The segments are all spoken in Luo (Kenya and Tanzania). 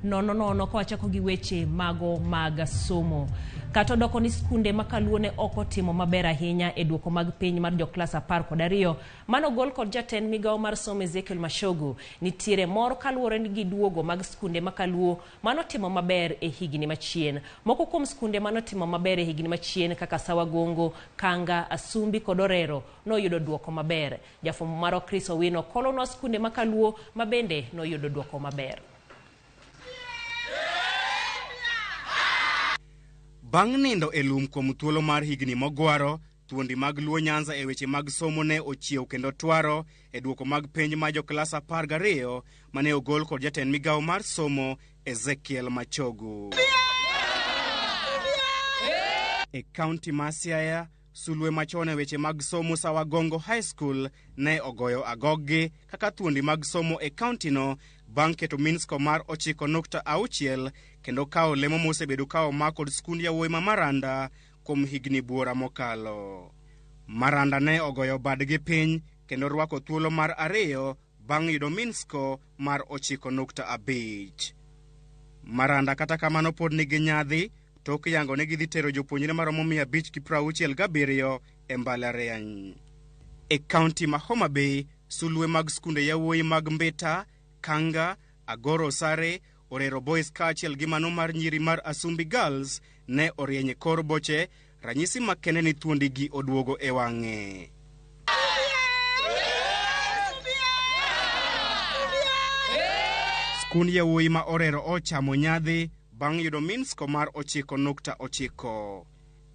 Nono nono ka wachako gi weche mago mag somo. Kata odoko ni skunde ma Kaluo ne ok otimo maber ahinya e duoko mag piny mar joklas 12 mano ogol kod jatend migawo mar somo Ezekiel Machogu, nitiere mor kaluwore gi duogo mag skunde ma Kaluo mano timo maber e higni machien. Moko kuom skunde mano timo maber e higni machien kaka Sawa Gongo, Kanga, Asumbi kod Orero noyudo duoko maber. Jafwambo marwa Chris Owino kolonwa skunde ma Kaluo ma bende noyudo duoko maber. Bang' nindo e lum kuom thuolo mar higni mogwaro, thuondi mag Luo Nyanza e weche mag somo ne ochiew kendo twaro e duoko mag penj ma joklas 12 mane ogol kod jatend migawo mar somo Ezekiel Machogu. E kaunti ma Siaya, sulwe machon e weche mag somo Sawagongo High School ne ogoyo agoggi kaka thuondi mag somo e kauntino bang' keto mean score mar 9.6 kendo kawo lemo mosebedo ka omak kod skund yawuoyi ma Maranda kuom higni buora mokalo. Maranda ne ogoyo badgi piny kendo rwako thuolo mar ariyo bang' yudo mean score mar 9.5. Maranda kata kamano pod nigi nyadhi tok yango ni gidhi tero jopuonjre maromo 567 e mbalariany. E kaunti ma Homa Bay, sulwe mag skunde yawuoyi mag Mbita, Kanga, Agoro Sare, Orero Boys kaachiel gi mano mar nyiri mar Asumbi Girls ne orieny e kor boche, ranyisi makende ni thuondigi oduogo e wang'e. Skund yawuoyi ma Orero ochamo nyadhi bang' yudo mean score mar 9.9.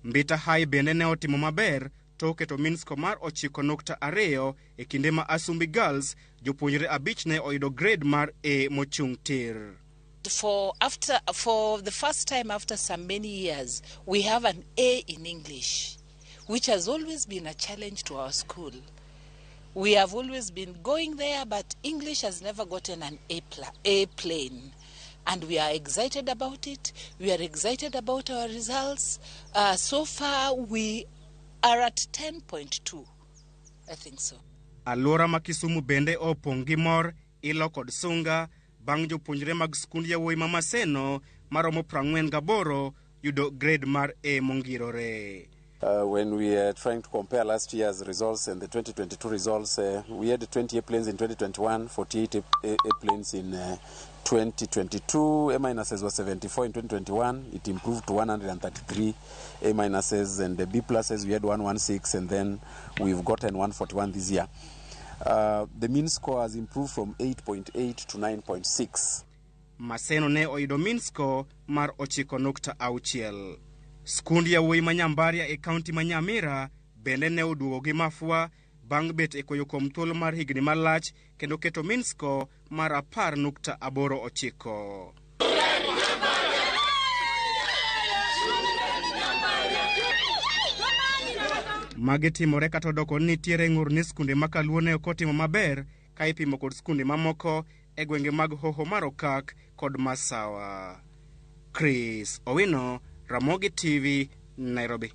Mbita High bende ne otimo maber tok keto mean score mar 9.2 e kinde ma Asumbi Girls jopuonjre abich ne oyudo grade mar A mochung' tir. For the first time after some many years, we have an A in English, which has always been a challenge to our school. We have always been going there, but English has never gotten an A plane. And we are excited about it. We are excited about our results. So far, we are at 10.2, I think so. Alwora ma Kisumu bende opong' gi mor, ilo kod sunga bang' jopuonjre mag skund yawuoyi ma Maseno maromo 48 yudo grade mar A mongirore. When we are trying to compare last year's results and the 2022 results, we had 20 airplanes in 2021, 48 airplanes in 2022. A minuses were 74 in 2021. It improved to 133 A minuses, and the B pluses we had 116, and then we've gotten 141 this year. The mean score has improved from 8.8 to 9.6. Maseno ne oyudo mean score mar 9.6. Skund yawuoyi ma Nyambaria e kaunti ma Nyamira bende ne oduogo gi mafua bang' bet e koyo kuom thuolo mar higni malach kendo keto mean score mar 10.89. Magi timore kata odoko ni nitiere ng'ur ni skunde ma Kaluo ne ok otimo maber ka ipimo kod skunde mamoko e gwenge mag Hoho mar Okak kod Masawa. Chris Owino, Ramogi TV, Nairobi.